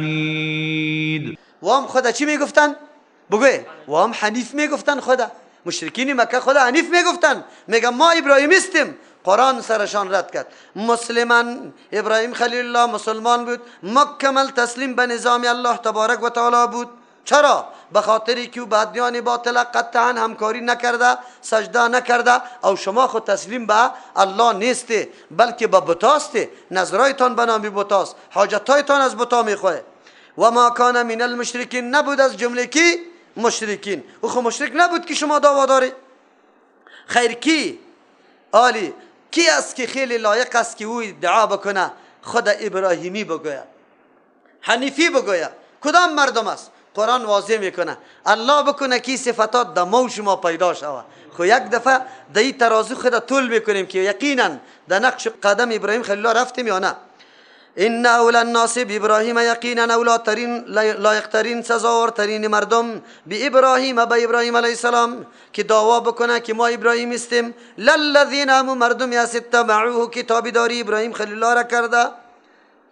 حمید. وام خدا چی میگفتن؟ بگوی وام حنیف میگفتن. خدا مشرکین مکه خدا حنیف میگفتن، میگن ما ابراهیمیستیم. قرآن سرشان رد کرد. مسلمان ابراهیم خلیل الله مسلمان بود، مکمل تسلیم به نظام الله تبارک و تعالی بود. چرا؟ به خاطری که او به ادیان باطل قطعا همکاری نکرده، سجده نکرده، او شما خود تسلیم به الله نیستی، بلکه به بتاستی. نظرایتان به نام بتاست، حاجتایتان از بتا میخواه. و ما کان من المشرکین، نبود از جمله کی؟ مشرکین. او خو مشرک نبود که شما دعوا داری. خیر کی؟ آلی کی است که خیلی لایق است که او ادعا بکنه خود ابراهیمی بگوید، حنیفی بگوید؟ کدام مردم است؟ قرآن واضح میکنه. الله بکنه که صفتات در ما و شما پیدا شود. خو یک دفعه در این ترازو خود طول میکنیم که یقینا در نقش قدم ابراهیم خلیل الله رفتیم یا نه. ان اولی الناس بابراهیم، یقینا اولاترین، لایقترین، سزاوارترین مردم به ابراهیم، به ابراهیم علیه السلام که دعوا بکنه که ما ابراهیم استیم، للذین، همو مردم است اتبعوه که تابعداری ابراهیم خلیل الله را کرده،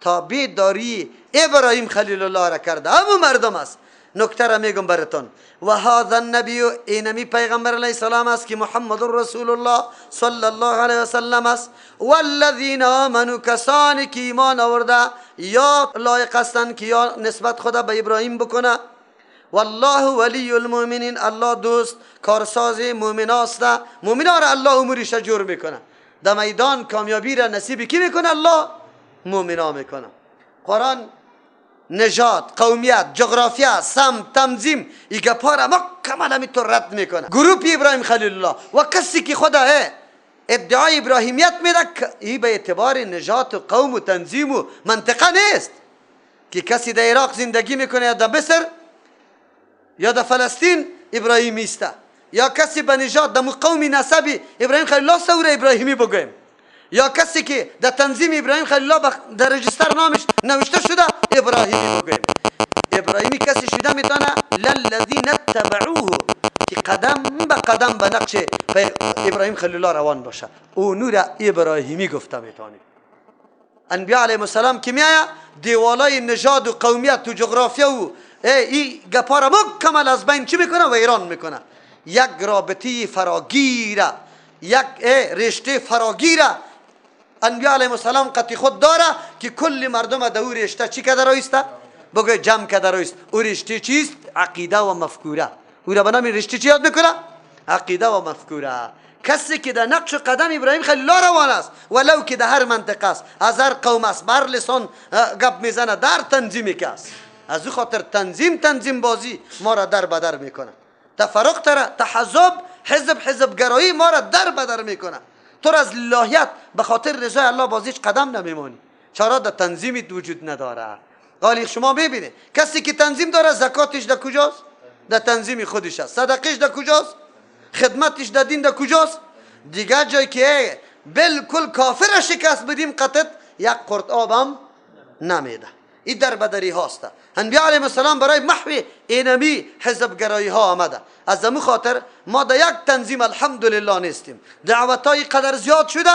تابعداری ابراهیم خلیل الله را کرده، همو مردم است. نکته را میگم براتون. و هذا النبی، اینمی پیغمبر علیه السلام است که محمد رسول الله صلی الله علیه وسلم است. والذین آمنوا، کسانی که ایمان آورده یا لایق هستند که یا نسبت خدا به ابراهیم بکنه. والله ولی المؤمنین، الله دوست کارساز مؤمن است. مؤمنا را الله امورش جور میکنه، در میدان کامیابی را نصیب کی میکنه؟ الله مؤمنا میکنه. قرآن نژاد، قومیت، جغرافیا، سمت، تنظیم، این گپا را مکمل همینطور رد میکنه. گروپ ابراهیم خلیل الله و کسی که خدا ادعای ابراهیمیت میده، این به اعتبار نژاد و قوم و تنظیم و منطقه نیست که کسی در عراق زندگی میکنه یا در مصر یا در فلسطین ابراهیمی است، یا کسی به نژاد در قومی نسبی ابراهیم خلیل الله سوره ابراهیمی بگویم، یا کسی که در تنظیم ابراهیم خلیل الله در رجستر نامش نوشته شده ابراهیمی بگویم. ابراهیمی کسی شده میتونه للذین اتبعوه که قدم به قدم به نقش ابراهیم خلیل الله روان باشه، او نور ابراهیمی گفته میتونیم. انبیاء علیهم السلام که میآید دیوالای نژاد و قومیت و جغرافیا و ای گپا را مکمل از بین چی میکنه؟ و ایران میکنه. یک رابطه فراگیره، یک رشته فراگیره انبیاء علیهم السلام قطعی خود داره که کل مردم در او رشته چی کده رایسته؟ بگه جمع کده رایست. او رشته چیست؟ عقیده و مفکوره. او را به نام رشته چی یاد میکنه؟ عقیده و مفکوره. کسی که در نقش قدم ابراهیم خلیل الله روان است، ولو که در هر منطقه است، از هر قوم است، بر لسان گپ میزنه، در تنظیمی که است. از او خاطر تنظیم بازی ما را در بدر میکنه. تفرق تره، تحزب، حزب حزب گرایی ما را در بدر میکنه. تو از للهیت به خاطر رضای الله بازیش قدم نمیمانی. چرا؟ در تنظیمت وجود نداره. قالی شما ببینید کسی که تنظیم داره زکاتش در کجاست؟ در تنظیم خودش است. صدقش در کجاست؟ خدمتش در دین در کجاست؟ دیگه جایی که بالکل کافر شکست بدیم قطعت یک قرط آب هم نمیده. این در بدری هاست. انبیاء علیهم السلام برای محو اینمی حزب گرایی ها آمده. از همون خاطر ما در یک تنظیم الحمدلله نیستیم. دعوت های قدر زیاد شده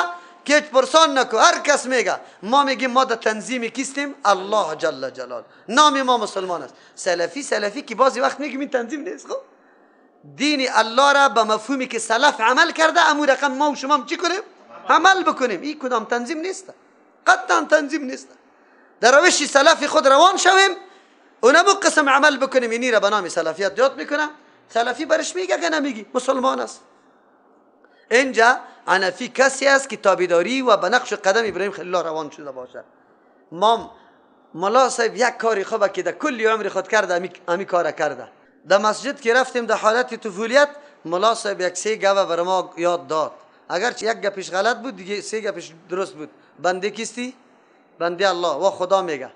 که هیچ پرسان نکو، هر کس میگه. ما میگیم ما در تنظیم کیستیم؟ الله جل جلال. نام ما مسلمان است. سلفی سلفی که بعضی وقت میگیم این تنظیم نیست. خب دین الله را به مفهومی که سلف عمل کرده امو رقم ما و شما هم چی کنیم؟ عمل بکنیم. این کدام تنظیم نیست، قطعا تنظیم نیست. در روش سلف خود روان شویم، اونمو قسم عمل بکنیم، اینی را به نام سلفیت یاد میکنه. سلفی برش میگه که نمیگی مسلمان است. اینجا حنفی کسی است که تابعداری و به نقش قدم ابراهیم خلیل الله روان شده باشه. ما ملا صاحب یک کاری خوبه که در کلی عمر خود کرده، امی کار کرده. در مسجد که رفتیم در حالت طفولیت، ملا صاحب یک سه گوه بر ما یاد داد. اگرچه یک گپش غلط بود، دیگه سه گپش درست بود. بنده کیستی؟ بنده الله و خدا میگه.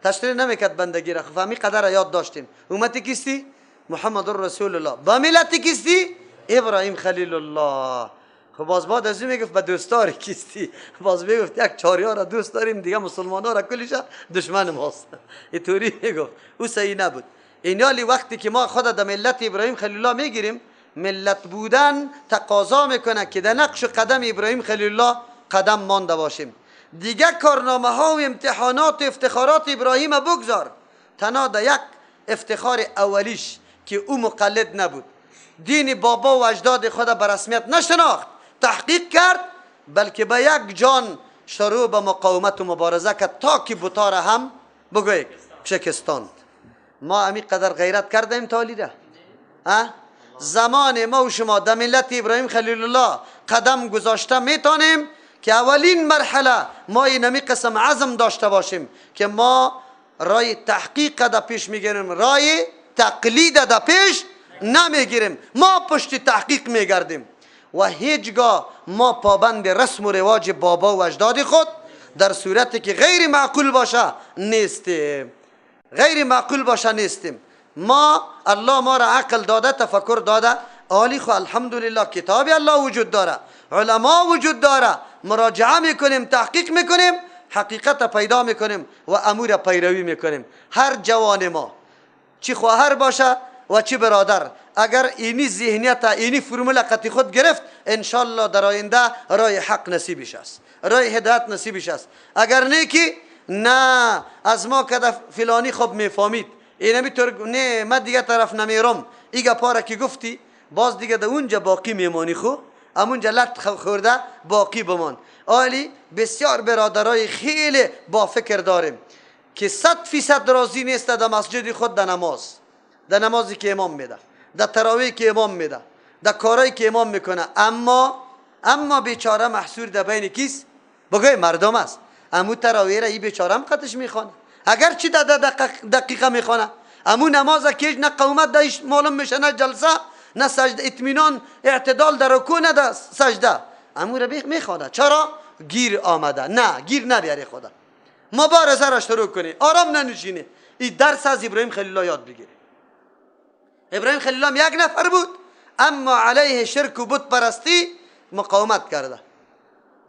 تشریح نمیکرد بندگی را، فهمی قدر یاد داشتیم. امت کیستی؟ محمد رسول الله. با ملت کیستی؟ ابراهیم خلیل الله. خب باز بعد از این میگفت به دوستار کیستی؟ باز میگفت یک چاریا را دوست داریم، دیگه مسلمان ها را کلش دشمن ماست. اینطوری میگفت. او صحیح نبود. اینالی وقتی که ما خود در ملت ابراهیم خلیل الله میگیریم، ملت بودن تقاضا میکنه که در نقش قدم ابراهیم خلیل الله قدم مانده باشیم. دیگه کارنامه ها و امتحانات و افتخارات ابراهیم بگذار. تنها در یک افتخار اولیش که او مقلد نبود، دین بابا و اجداد خود به رسمیت نشناخت، تحقیق کرد، بلکه به یک جان شروع به مقاومت و مبارزه کرد تا که بتا را هم بگوید شکستاند. ما همی قدر غیرت کردیم تالی را. زمان ما و شما در ملت ابراهیم خلیل الله قدم گذاشته میتونیم که اولین مرحله ما اینمی قسم عزم داشته باشیم که ما رای تحقیق در پیش میگیریم، رای تقلید در پیش نمیگیریم، ما پشت تحقیق میگردیم و هیچگاه ما پابند رسم و رواج بابا و اجداد خود در صورتی که غیر معقول باشه نیستیم، غیر معقول باشه نیستیم. ما الله ما را عقل داده، تفکر داده، عالی خو الحمدلله کتاب الله وجود داره، علما وجود داره، مراجعه میکنیم، تحقیق میکنیم، حقیقت پیدا میکنیم و امور پیروی میکنیم. هر جوان ما چی خواهر باشه و چی برادر، اگر اینی ذهنیت اینی فرمول قطعی خود گرفت، انشالله در آینده رای حق نصیبش است، رای هدایت نصیبش است. اگر نه که نه از ما که فلانی خب میفهمید اینمی طور نه من دیگه طرف نمیرم، ایگه پاره که گفتی باز دیگه در اونجا باقی میمانی، خو همونجا لط خورده باقی بمان. آلی بسیار برادرای خیلی با فکر داریم که 100% راضی نیست در مسجد خود، در نماز، در نمازی که امام میده، در تراویح که امام میده، در کارهایی که امام میکنه، اما بیچاره محصور در بین کیست؟ بگوی مردم است. امو تراویح را ای بیچاره هم قطش میخوانه، اگر چی در دقیقه میخوانه، امو نماز که نه قومت دایش معلوم میشه، نه جلسه، نه سجده، اطمینان، اعتدال در رکوع، نه در سجده، امو را میخوانه. چرا؟ گیر آمده. نه گیر نبیاری خدا، مبارزه را شروع کنی، آرام ننشینی. این درس از ابراهیم خلیل الله یاد بگیری. ابراهیم خلیل الله یک نفر بود، اما علیه شرک و بت پرستی مقاومت کرده،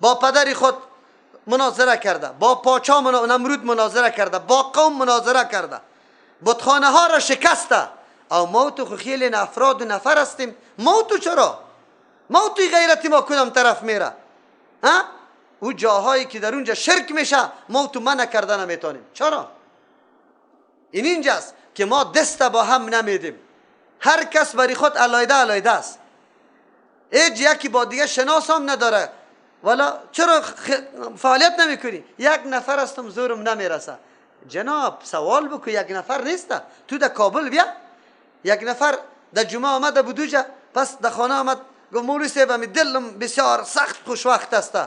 با پدر خود مناظره کرده، با پاچا نمرود مناظره کرده، با قوم مناظره کرده، بتخانه ها را شکسته. او موت خو خیلی افراد و نفر هستیم، موت چرا؟ موت غیرتی ما کدام طرف میره؟ ها؟ او جاهایی که در اونجا شرک میشه موت منع کرده نمیتونیم. چرا؟ این اینجاست که ما دست با هم نمیدیم، هر کس برای خود علایده علایده است، هیچ یکی با دیگه شناس هم نداره. والا چرا فعالیت نمیکنی؟ یک نفر هستم زورم نمیرسه. جناب سوال بکو، یک نفر نیست، تو در کابل بیا، یک نفر در جمعه آمده بودوجه، پس در خانه آمد گفت مولوی صاحب دلم بسیار سخت خوشوقت است.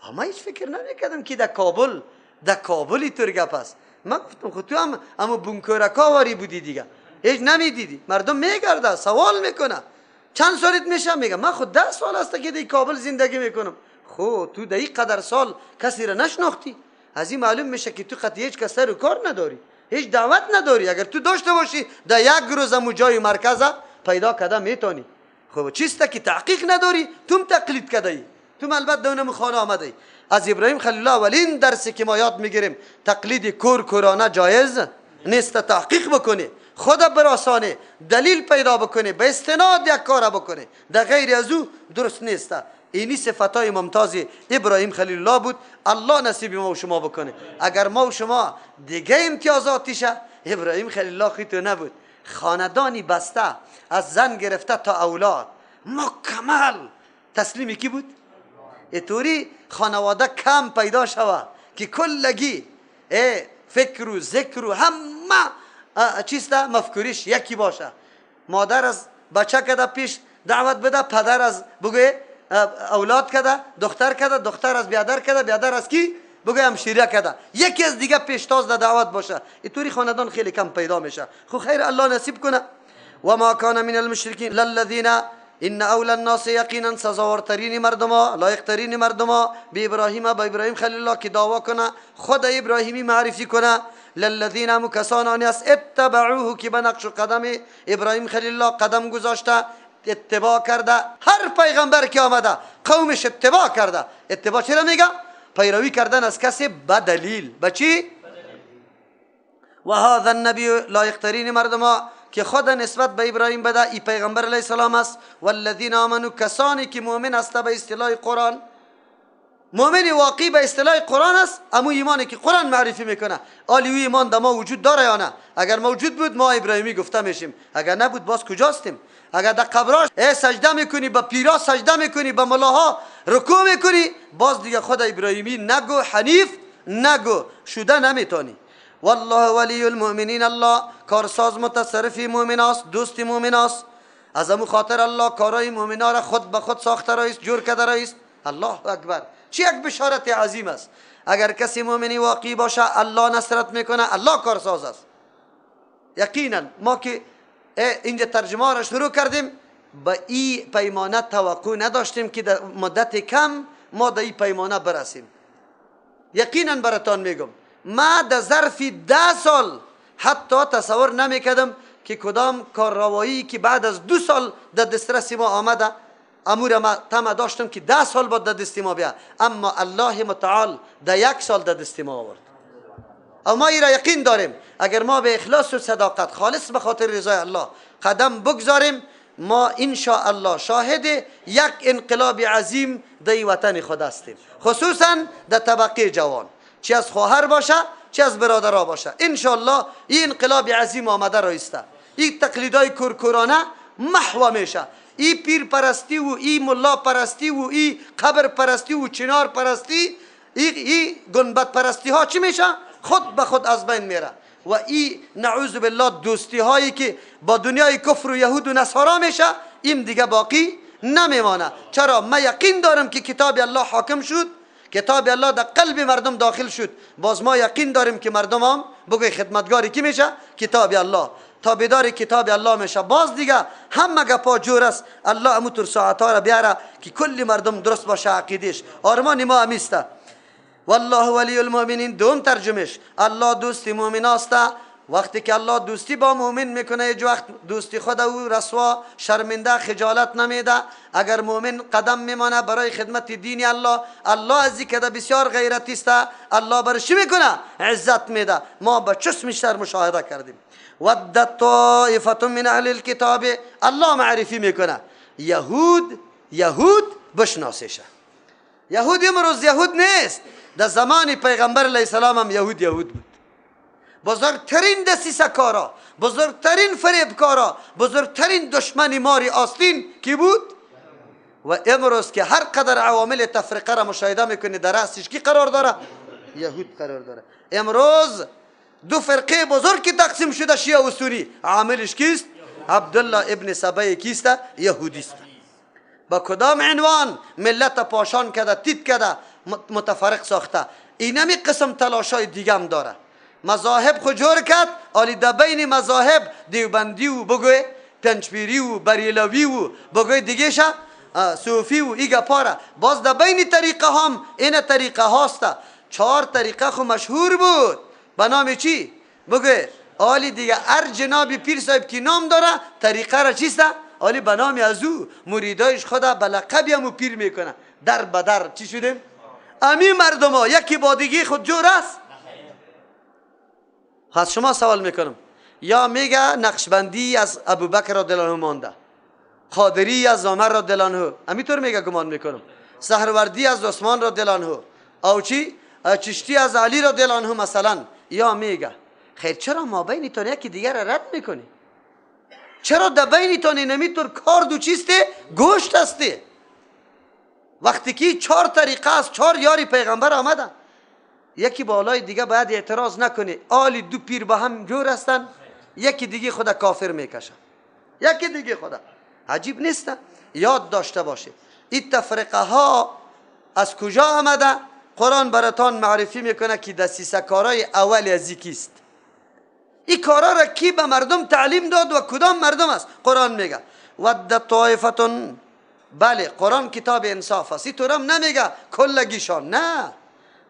اما هیچ فکر نمیکردم که در کابل، در کابل اینطور گپ است. من گفتم خود تو هم اما بونکورکا واری بودی دیگه، هیچ نمیدیدی، مردم میگرده سوال میکنه چند سالت میشه، میگه من خود 10 سال است که در کابل زندگی میکنم. خب تو در این قدر سال کسی را نشناختی، از این معلوم میشه که تو قطعی هیچ کس سر و کار نداری، هیچ دعوت نداری. اگر تو داشته باشی در یک روز امو جای مرکز پیدا کرده میتونی. خب چیست که تحقیق نداری، تو تقلید کرده ای، تو البته دونم خانه آمده ای. از ابراهیم خلیل الله اولین درسی که ما یاد میگیریم تقلید کور کورانه جایز نیست. تحقیق بکنی، خود براسانه، دلیل پیدا بکنی، به استناد یک کار بکنی، در غیر از او درست نیست. اینی صفتای ممتاز ابراهیم خلیل الله بود. الله نصیب ما و شما بکنه. اگر ما و شما دیگه امتیازاتیشه ابراهیم خلیل الله خیتو نبود، خاندانی بسته از زن گرفته تا اولاد مکمل تسلیم کی بود؟ اینطوری خانواده کم پیدا شوه که کلگی فکر و ذکر و همه چیست مفکوریش یکی باشه. مادر از بچه کده پیش دعوت بده، پدر از بگوی اولاد کده، دختر کده، دختر از بیادر کده، بیادر از کی بگوی همشیره کده، یکی از دیگه پیشتاز در دعوت باشه. اینطوری خاندان خیلی کم پیدا میشه. خو خیر الله نصیب کنه. و ما کان من المشرکین للذین ان اولی الناس یقینا سزاوارترین مردما، لایقترین مردما به ابراهیم، به ابراهیم خلیل الله که دعوا کنه، خود ابراهیمی معرفی کنه. للذین هم کسان است اتبعوه که به نقش و قدم ابراهیم خلیل الله قدم گذاشته، اتباع کرده. هر پیغمبر که آمده قومش اتباع کرده. اتباع چرا میگه؟ پیروی کردن از کسی به دلیل. به چی؟ و هذا النبی لایقترین مردما که خود نسبت به ابراهیم بده، ای پیغمبر علیه السلام است. والذین آمنوا کسانی که مؤمن است به اصطلاح قرآن، مؤمن واقعی به اصطلاح قرآن است، امو ایمانی که قرآن معرفی میکنه. آلی او ایمان در ما وجود داره یا نه؟ اگر موجود بود ما ابراهیمی گفته میشیم، اگر نبود باز کجاستیم؟ اگر در قبراش سجده میکنی، به پیرا سجده میکنی، به ملاها رکوع میکنی، باز دیگه خود ابراهیمی نگو، حنیف نگو، شده نمیتونی. والله ولی المؤمنین، الله کارساز متصرفی مؤمن است، دوست مؤمن است. از امو خاطر الله کارای مؤمنا را خود به خود ساخته رایست، جور کرده رایست. الله اکبر، چه یک بشارت عظیم است. اگر کسی مؤمنی واقعی باشه الله نصرت میکنه، الله کارساز است. یقینا ما که اینجا ترجمه را شروع کردیم به این پیمانه توقع نداشتیم که در مدت کم ما در این پیمانه برسیم. یقینا براتان میگم ما در ظرف 10 سال حتی تصور نمیکردم که کدام کارروایی که بعد از 2 سال در دسترس ما آمده، امور ما طمع داشتم که 10 سال بعد در دست ما بیا، اما الله متعال در 1 سال در دست ما آورد. اما ما را یقین داریم اگر ما به اخلاص و صداقت خالص به خاطر رضای الله قدم بگذاریم، ما ان شاء الله شاهد یک انقلاب عظیم در وطن خود هستیم، خصوصا در طبقه جوان، چی از خواهر باشه چی از برادرها باشه. ان شاء الله این انقلاب عظیم آمده رایسته، این تقلیدای کورکورانه محو میشه، این پیر پرستی و این ملا پرستی و این قبر پرستی و چنار پرستی، این گنبد پرستی ها چی میشه؟ خود به خود از بین میره. و این نعوذ بالله دوستی هایی که با دنیای کفر و یهود و نصارا میشه، این دیگه باقی نمیمانه. چرا؟ ما یقین دارم که کتاب الله حاکم شد، کتاب الله در قلب مردم داخل شد، باز ما یقین داریم که مردم هم بگوی خدمتگاری کی میشه؟ کتاب الله، تابعدار کتاب الله میشه. باز دیگه همه گپا جور است، الله اموتر ساعت ها را بیاره که کل مردم درست باشه عقیدش. آرمان ما امیسته. والله ولی المؤمنین، دوم ترجمهش الله دوست مؤمن است. وقتی که الله دوستی با مؤمن میکنه، هیچ وقت دوستی خود او رسوا شرمنده خجالت نمیده. اگر مؤمن قدم میمانه برای خدمت دین الله، الله از که بسیار غیرتی است، الله برش چی میکنه؟ عزت میده. ما با چشم سر مشاهده کردیم. ودت طائفه من اهل الكتاب، الله معرفی میکنه یهود، یهود بشناسیشه. یهود امروز یهود نیست، در زمان پیغمبر علیه السلام هم یهود یهود بود. بزرگترین دسیسه کارا، بزرگترین فریبکارا، بزرگترین دشمن ماری آستین کی بود؟ و امروز که هر قدر عوامل تفرقه را مشاهده میکنی در رأسش کی قرار داره؟ یهود قرار داره. امروز دو فرقه بزرگ که تقسیم شده، شیعه و سنی، عاملش کیست؟ عبدالله ابن سبای کیست؟ یهودی است. با کدام عنوان ملت پاشان کرده، تیت کرده، متفرق ساخته؟ اینمی قسم تلاشای دیگه هم داره. مذاهب خو جور کرد، آلی در بین مذاهب دیوبندی و بگوی پنجپیری و بریلوی و بگوی دیگه شه صوفی و ایگه پاره. باز در بین طریقه هم این طریقه هاست. 4 طریقه خو مشهور بود به نام چی؟ بگوی آلی دیگه هر جناب پیر صاحب که نام داره طریقه را چیست؟ آلی به نام از او مریدایش خدا به لقبی همو پیر میکنه. در به در چی شدیم؟ امی مردم ها یکی با دیگه خود جور است. از شما سوال میکنم، یا میگه نقشبندی از ابوبکر رضی الله عنه مانده، قادری از عمر رضی الله عنه، همینطور میگه گمان میکنم، سهروردی از عثمان رضی الله عنه، او چی چشتی از علی رضی الله عنه مثلا. یا میگه خیر چرا ما بینتان یکی دیگر را رد میکنی؟ چرا در بینتان نمیتور کارد و چیسته؟ گوشت هسته. وقتی که 4 طریقه از 4 یاری پیغمبر آمدن، یکی بالای دیگه باید اعتراض نکنه. آلی دو پیر با هم جور هستن، یکی دیگه خدا کافر میکشه، یکی دیگه خدا. عجیب نیست؟ یاد داشته باشه این تفرقه ها از کجا آمده؟ قرآن براتان معرفی میکنه که دسیسه کارای اول از کیست. این کارا را کی به مردم تعلیم داد و کدام مردم است؟ قرآن میگه ود طائفتون. بله قرآن کتاب انصاف است، این هم نمیگه کلگیشان، نه.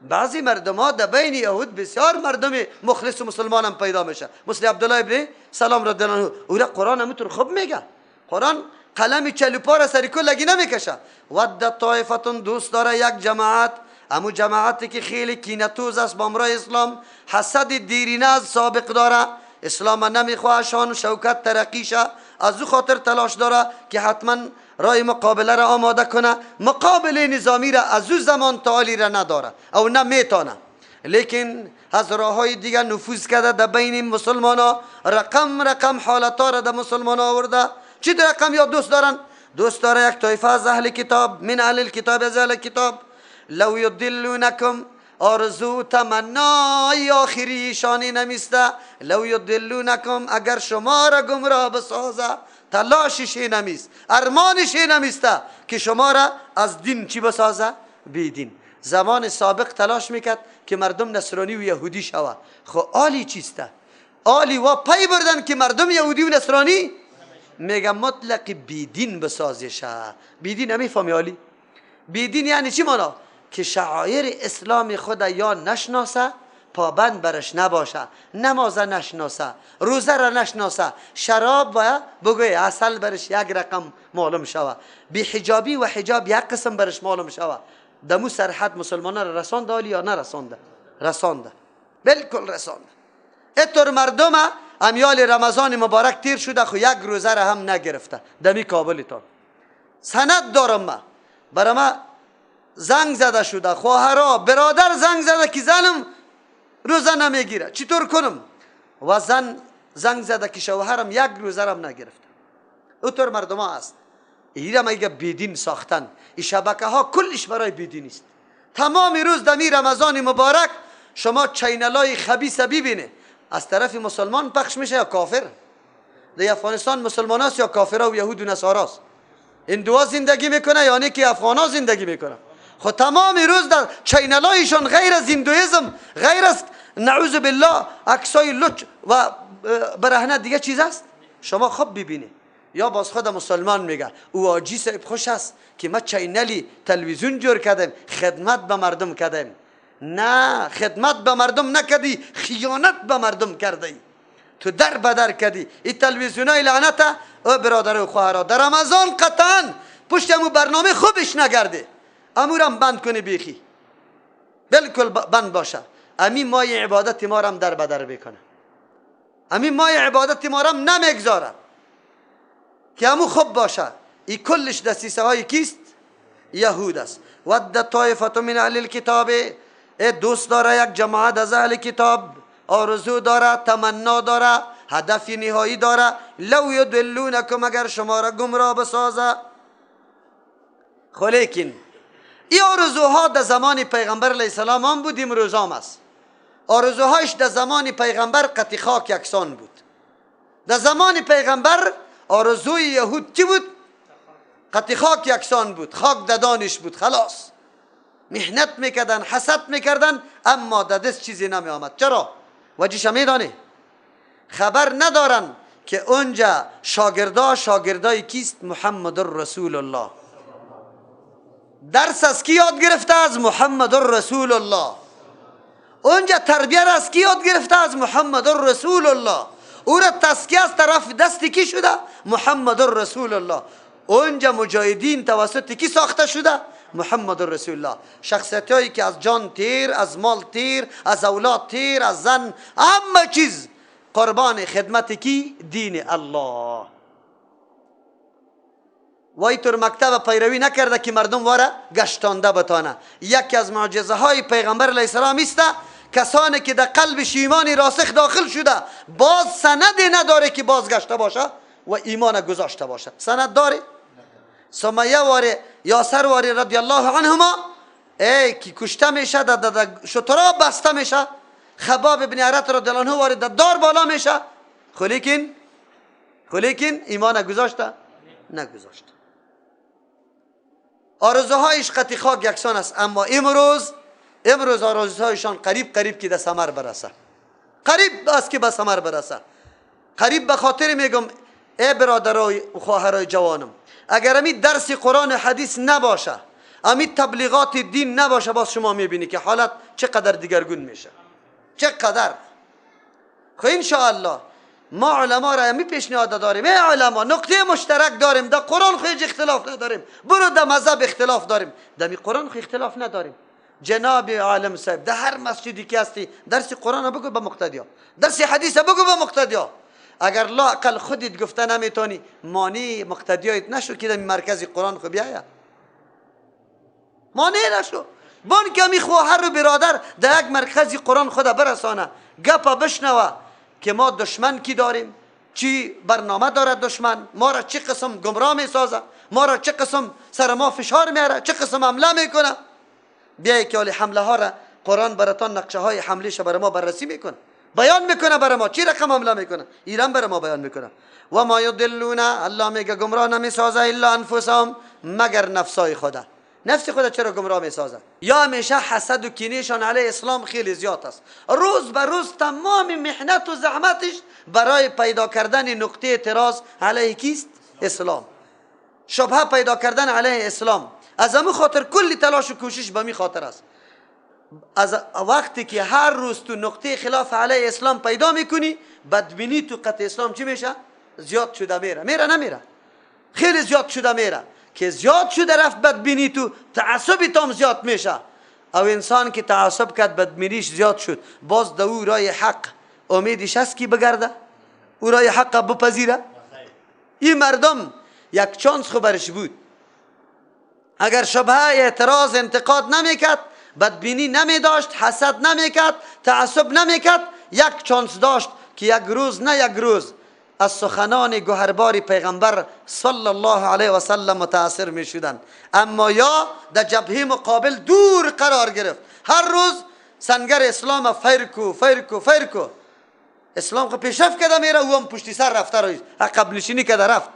بعضی مردم ها در بین یهود بسیار مردم مخلص و مسلمان هم پیدا میشه، مثل عبدالله ابن سلام رضی الله عنه. او را قرآن همونطور خوب میگه. قرآن قلم چلوپا را سر کلگی نمیکشه. ود طائفتون، دوست داره یک جماعت، امو جماعتی که خیلی کینتوز است با امرای اسلام، حسد دیرینه از سابق داره، اسلام نمیخواه شان شوکت ترقیشه، از او خاطر تلاش داره که حتما رای مقابله را آماده کنه. مقابله نظامی را از او زمان تعالی را نداره او نمیتونه، لیکن از راه های دیگه نفوذ کرده در بین مسلمان ها، رقم رقم حالت ها را در مسلمان ها آورده. چی رقم یا دوست دارن؟ دوست داره یک طایفه از اهل کتاب، من اهل الکتاب، از اهل کتاب، لو یضلونکم، آرزو تمنای آخریشانی نمیسته، لو یضلونکم، اگر شما را گمراه بسازه، تلاشش نمیست، ارمانش نمیسته که شما را از دین چی بسازه؟ بی دین. زمان سابق تلاش میکرد که مردم نصرانی و یهودی شوه. خو آلی چیسته؟ آلی و پی بردن که مردم یهودی و نصرانی میگه مطلق بیدین بسازشه. بیدین نمیفهمی آلی؟ بیدین یعنی چی مانا؟ که شعائر اسلام خود یا نشناسه، پابند برش نباشه، نماز نشناسه، روزه را نشناسه، شراب و بگوی عسل برش یک رقم معلوم شوه، بی حجابی و حجاب یک قسم برش معلوم شوه. دمو سرحد مسلمان را رسانده آلی یا نرسانده؟ رسانده، بالکل رسانده. اتور مردم امیال رمضان مبارک تیر شده، خو یک روزه را هم نگرفته. دمی کابلتان سند دارم، ما برای ما زنگ زده شده، خواهرا برادر زنگ زده که زنم روزه نمیگیره، چطور کنم؟ و زن زنگ زده که شوهرم یک روزه را هم نگرفته. اتور مردم ها است. ایره میگه بیدین ساختن. این شبکه ها کلش برای بیدین است. تمام روز دمی رمضان مبارک شما channel ای خبیث ببینه، از طرف مسلمان پخش میشه یا کافر؟ در افغانستان مسلمان هست یا کافر و یهود و نصاراست؟ این دو زندگی میکنه یا نه که افغان ها زندگی میکنه؟ خب تمام روز در channel ایشان غیر از هندویزم، غیر از نعوذ بالله عکسای لچ و برهنه دیگه چیز است؟ شما خوب ببینید. یا باز خود مسلمان میگه او حاجی صاحب خوش است که ما channel ی تلویزیون جور کردیم، خدمت به مردم کردیم. نه، خدمت به مردم نکردی، خیانت به مردم کردی، تو در بدر کردی. این تلویزیون های لعنت او برادر و خواهرها در رمضان قطعا پشت امو برنامه خوبش نگرده، امورم بند کنی بیخی، بالکل بند باشه. امی مای عبادت ما رم در بدر بکنه، امی مای عبادت ما رم نمیگذاره که امو خوب باشه. ای کلش دسیسه های کیست؟ یهود است. ود طایفه من اهل الکتاب، دوست داره یک جماعت از اهل کتاب، آرزو داره، تمنا داره، هدف نهایی داره، لو یضلونکم، اگر شما را گمراه بسازه. خو لیکن این آرزوها در زمان پیغمبر علیه السلام هم بود، امروز هم است. آرزوهایش در زمان پیغمبر قطع خاک یکسان بود. در زمان پیغمبر آرزوی یهود چی بود؟ قطع خاک یکسان بود، خاک ددانش بود، خلاص. محنت میکردن، حسد میکردن، اما در دست چیزی نمی آمد. چرا؟ وجهش میدانی؟ خبر ندارن که اونجا شاگردا شاگردای کیست؟ محمد رسول الله. درس از کی یاد گرفته؟ از محمد رسول الله. اونجا تربیه را از کی یاد گرفته؟ از محمد رسول الله. او را تزکیه از طرف دست کی شده؟ محمد رسول الله. اونجا مجاهدین توسط کی ساخته شده؟ محمد رسول الله. شخصیت هایی که از جان تیر، از مال تیر، از اولاد تیر، از زن، همه چیز قربان خدمت کی؟ دین الله. وای تر مکتب پیروی نکرده که مردم واره گشتانده بتانه. یکی از معجزه های پیغمبر علیه السلام است کسانی که در قلبش ایمان راسخ داخل شده باز سند نداره که بازگشته باشه و ایمان گذاشته باشه. سند داره؟ سمیه واره یاسر واره رضی الله عنهما ای که کشته میشه، در شترا بسته میشه، خباب ابن ارت رضی الله عنه واره در دار بالا میشه، خو لیکن ایمان گذاشته نگذاشته. آرزوهایش قطع خاک یکسان است، اما امروز آرزوهایشان قریب قریب که به ثمر برسه، قریب است که به ثمر برسه. قریب به خاطر میگم ای برادرای و خواهرای جوانم، اگر امی درس قرآن و حدیث نباشه، امی تبلیغات دین نباشه، باز شما میبینی که حالت چقدر دیگرگون میشه، چقدر. خب انشاءالله ما علما را می پیشنهاد داریم، ای علما نقطه مشترک داریم، در قرآن خو هیچ اختلاف نداریم، برو در مذهب اختلاف داریم، در می قرآن خو اختلاف نداریم. جناب عالم صاحب در هر مسجدی که هستی درس قرآن بگو به مقتدیا، درس حدیث بگو به مقتدیا. اگر لااقل خودت گفته نمیتونی، مانع مقتدیایت نشو که در مرکز قرآن خو بیاید، مانع نشو. بان که می خواهر و برادر در یک مرکز قرآن خود برسانه، گپا بشنوه که ما دشمن کی داریم، چی برنامه داره دشمن، ما را چه قسم گمراه میسازه، ما را چه قسم سر ما فشار میاره، چه قسم حمله میکنه. بیای که حالی حمله ها را قرآن براتان نقشه های حمله برای ما بررسی میکنه، بیان میکنه برای ما چی رقم حمله میکنه، ایران برای ما بیان میکنه. و ما یضلون، الله میگه گمراه نمیسازه الا انفسهم، مگر نفسای خدا. نفس خدا چرا گمراه میسازه؟ یا همیشه حسد و کینهشان علیه اسلام خیلی زیاد است، روز به روز تمام محنت و زحمتش برای پیدا کردن نقطه اعتراض علیه کیست؟ اسلام. شبهه پیدا کردن علیه اسلام. از همون خاطر کلی تلاش و کوشش به می خاطر است. از وقتی که هر روز تو نقطه خلاف علیه اسلام پیدا میکنی، بدبینی تو قطع اسلام چی میشه؟ زیاد شده میره. میره نمیره؟ خیلی زیاد شده میره. که زیاد شده رفت بدبینی تو، تعصب تام زیاد میشه. او انسان که تعصب کرد بدبینیش زیاد شد، باز در او رای حق امیدش هست که بگرده، او رای حق بپذیره. این مردم یک چانس خو برش بود، اگر شبهه اعتراض انتقاد نمیکرد، بدبینی نمیداشت، حسد نمیکرد، تعصب نمیکرد، یک چانس داشت که یک روز نه یک روز از سخنان گوهربار پیغمبر صلی الله علیه و سلم متاثر می شدن. اما یا در جبهه مقابل دور قرار گرفت، هر روز سنگر اسلام فیرکو فیرکو فیرکو، اسلام خو پیشرفت کرده میره، او هم پشتی سر رفته روی عقب نشینی کرده رفت.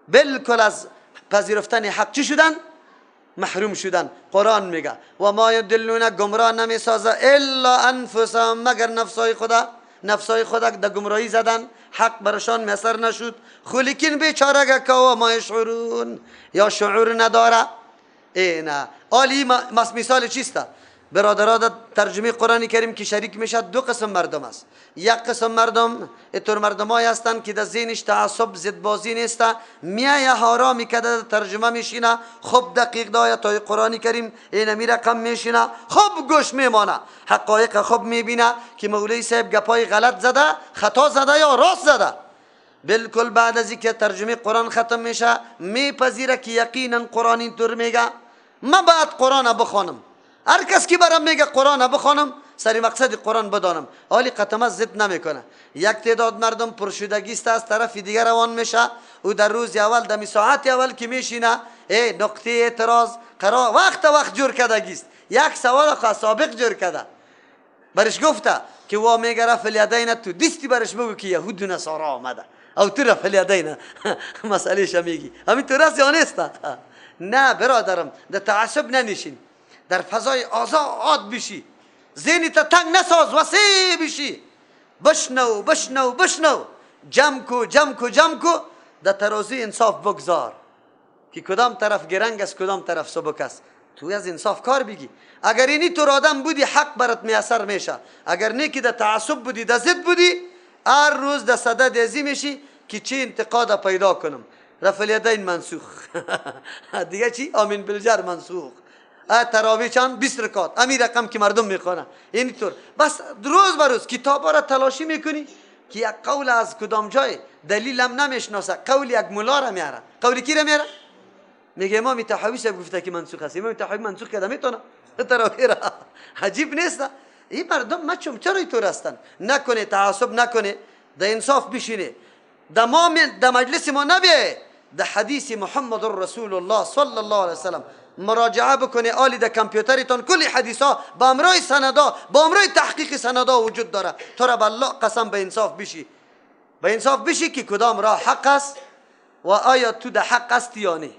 بالکل از پذیرفتن حق چی شدن؟ محروم شدن. قرآن میگه و ما یضلون، گمراه نمیسازه الا انفسهم، مگر نفسای خدا. نفسای خدا در گمراهی زدن، حق برشان میسر نشد. خلیکین بیچاره که و ما یشعرون، یا شعور نداره. ای نه آلی مثال چیست؟ برادرها در ترجمه قرآن کریم که شریک میشه دو قسم مردم است. یک قسم مردم اتور مردمای هستند که در ذهنش تعصب زدبازی نیست، میایه حرامی که در ترجمه میشینه، خوب دقیق دایه تای قرآن کریم اینمی رقم میشینه، خوب گوش میمانه، حقایق خوب میبینه که مولوی صاحب گپای غلط زده، خطا زده یا راست زده. بالکل بعد از اینکه ترجمه قرآن ختم میشه میپذیره که یقینا قرآن اینطور میگه، من باید قرآن بخوانم. هر کس که برام میگه قرآن بخوانم، سری مقصد قرآن بدانم، حالی قطمه ضد نمیکنه. یک تعداد مردم پرشدگی است، از طرف دیگر روان میشه، او در روز اول دمی ساعت اول که میشینه، ای نقطه اعتراض قرار وقت وقت جور کردگی است. یک سوال خو سابق جور کرده، برش گفته که وا میگه رفع الیدین، تو دستی برش بگو که یهود و نصارا آمده، او تو رفع الیدین مسئله میگی همین تو راست یا نیست؟ نه برادرم، در تعصب ننشین، در فضای آزاد بشی، ذهنت تنگ نساز، وسیع بشی، بشنو بشنو بشنو، جمع کو جمع کو جمع کو، در ترازوی انصاف بگذار که کدام طرف گرنگ است کدام طرف سبک است. تو از انصاف کار بگی. اگر اینی تو آدم بودی حق برات میسر میشه، اگر نه که در تعصب بودی، در ضد بودی، هر روز در صدد ازی میشی که چی انتقاد پیدا کنم. رفع الیدین منسوخ دیگه چی؟ آمین بالجر منسوخ، تراویح چند 20 رکعت، امی رقم که مردم میخوانه اینطور. بس روز به روز کتابا را تلاشی میکنی که یک قول از کدام جای دلیل هم نمیشناسه، قول یک ملا را میاره. قول کی را میاره؟ میگه امام طحاوی صاحب گفته که منسوخ است. امام طحاوی منسوخ کرده میتونه تراویح را. عجیب نیست؟ این مردم مچم چرا اینطور هستن؟ نکنه تعصب نکنه، در انصاف بشینه، در مجلس ما نبیه، در حدیث محمد رسول الله صلی الله علیه وسلم مراجعه بکنه. آلی در کامپیوترتان کلی حدیث ها با امرای سندا، با امرای تحقیق سندا وجود داره. تو را به الله قسم به انصاف بشی، به انصاف بشی که کدام راه حق است و آیا تو در حق است یا نه،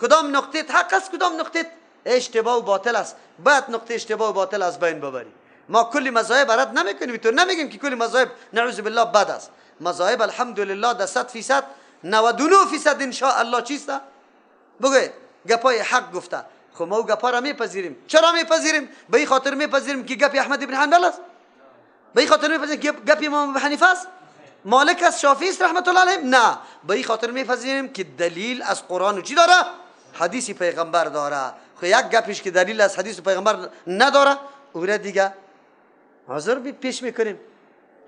کدام نقطه حق است کدام نقطه اشتباه و باطل است. باید نقطه اشتباه و باطل از بین ببری. ما کلی مذاهب رد نمیکنیم، تو نمیگیم که کلی مذاهب نعوذ بالله بد است. مذاهب الحمدلله در 100% 99% ان شاء الله چیست؟ بگو گپای حق گفته. خب ما او گپا را میپذیریم. چرا میپذیریم؟ به این خاطر میپذیریم که گپ احمد بن حنبل است، به این خاطر میپذیریم که گپ امام ابو حنیفه است، مالک است، شافعی است رحمت الله علیهم؟ نه، به این خاطر میپذیریم که دلیل از قرآن و چی داره؟ حدیث پیغمبر داره. خب یک گپش که دلیل از حدیث پیغمبر نداره، او را دیگه حاضر پیش میکنیم.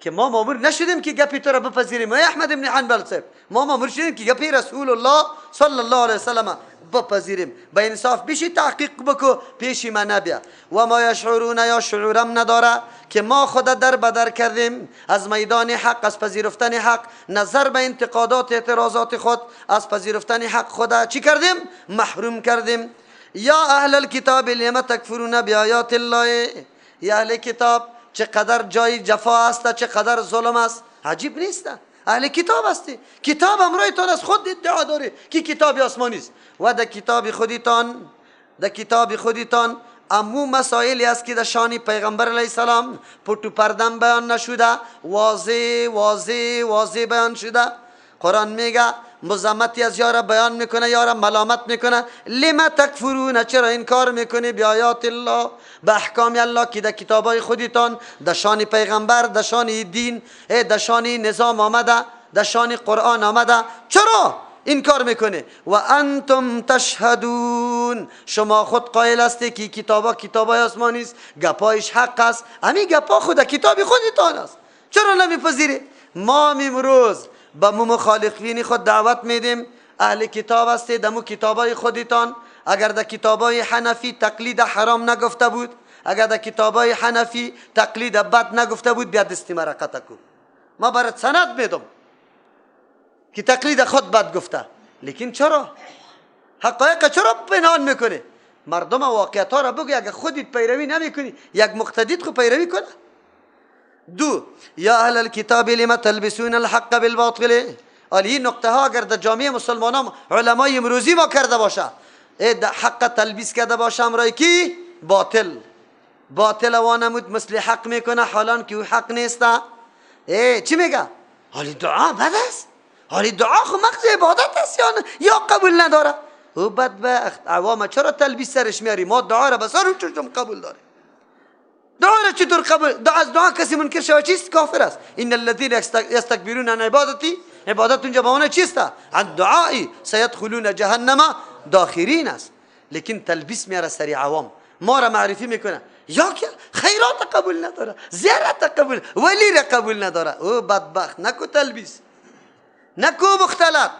که ما مامور نشدیم که گپی تو را بپذیریم ای احمد ابن حنبل صاحب، ما مامور شدیم که گپی رسول الله صلی الله علیه وسلم بپذیریم. به انصاف بشی تحقیق بکو، پیشی من نبیا. و ما یشعرون، یا شعورم نداره که ما خود در بدر کردیم از میدان حق، از پذیرفتن حق، نظر به انتقادات اعتراضات خود از پذیرفتن حق خود چی کردیم؟ محروم کردیم. یا اهل الکتاب لم تکفرون بیایات الله، یا اهل کتاب چقدر جای جفا است، چقدر ظلم است. عجیب نیست؟ اهل کتاب هستی، کتاب امرایتان از خود ادعا داری که کتاب آسمانی است و در کتاب خودتان، در کتاب خودتان امو مسائلی است که در شان پیغمبر علیه السلام پتو پردم بیان نشده، واضح واضح واضح بیان شده. قرآن میگه مذمتی از یارا بیان میکنه، یارا ملامت میکنه. لما تکفرون، چرا انکار میکنی بیایات الله، به احکام الله که در کتابای خودتان در شان پیغمبر، در شان دین، در شان نظام آمده، در شان قرآن آمده، چرا انکار میکنه؟ و انتم تشهدون، شما خود قائل هستی که کتابا کتابای آسمانی است، گپایش حق است، همین گپا خود کتاب خودتان است، چرا نمیپذیری؟ ما امروز به مخالفین خود دعوت میدیم، اهل کتاب هستید، دمو کتابای خودتان اگر در کتابای حنفی تقلید حرام نگفته بود، اگر در کتابای حنفی تقلید بد نگفته بود، بیا دستی مرا قطع کن، ما برات سند میدم که تقلید خود بد گفته. لیکن چرا حقایق چرا پنهان میکنه؟ مردم واقعیت ها را بگو، اگر خودت پیروی نمیکنی یک مقتدیت خو پیروی کنه. دو، یا اهل الكتاب لما تلبسون الحق بالباطل. این نقطه ها اگر در جامعه مسلمانان علمای امروزی ما کرده باشه، در حق تلبیس کرده باشه امرای کی؟ باطل. باطل وانمود مثل حق میکنه، حالان که او حق نیست. چی میگه؟ حالی دعا بد است، حالی دعا خو مغز عبادت است یا قبول نداره. او بدبخت عوام چرا تلبیس سرش میاری؟ ما دعا را بسار چشم قبول داره. دعا را چطور قبول؟ دعا از دعا کسی منکر شود چیست؟ کافر است. ان الذين يستكبرون عن عبادتي، عبادت اونجا به معنی چیست؟ عن دعایی سيدخلون جهنم داخرین است. لیکن تلبیس میاره سری عوام، ما را معرفی میکنه یا که خیرات قبول نداره، زیارت قبول، ولی را قبول نداره. او بدبخت نکو تلبیس، نکو مختلط.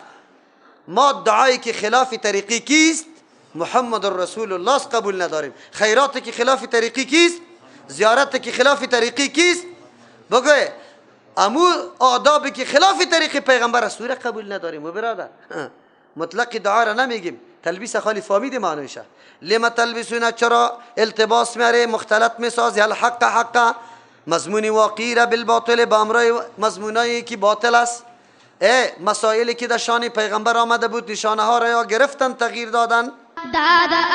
ما دعایی که خلاف طریقی کیست؟ محمد رسول الله قبول نداریم. خیراتی که خلاف طریقی کیست؟ زیارت که خلاف طریقی کیست؟ بگو امو آدابی که خلاف طریق پیغمبر است را قبول نداریم. و برادر مطلق دعا را نمیگیم، تلبیس خالی فهمید معنیشه. لما تلبسون، چرا التباس میاره، مختلط میسازی الحق حق، مضمون واقعی را بالباطل، با امرای مضمونایی که باطل است. مسائلی که در شان پیغمبر آمده بود نشانه ها را یا گرفتن تغییر دادن.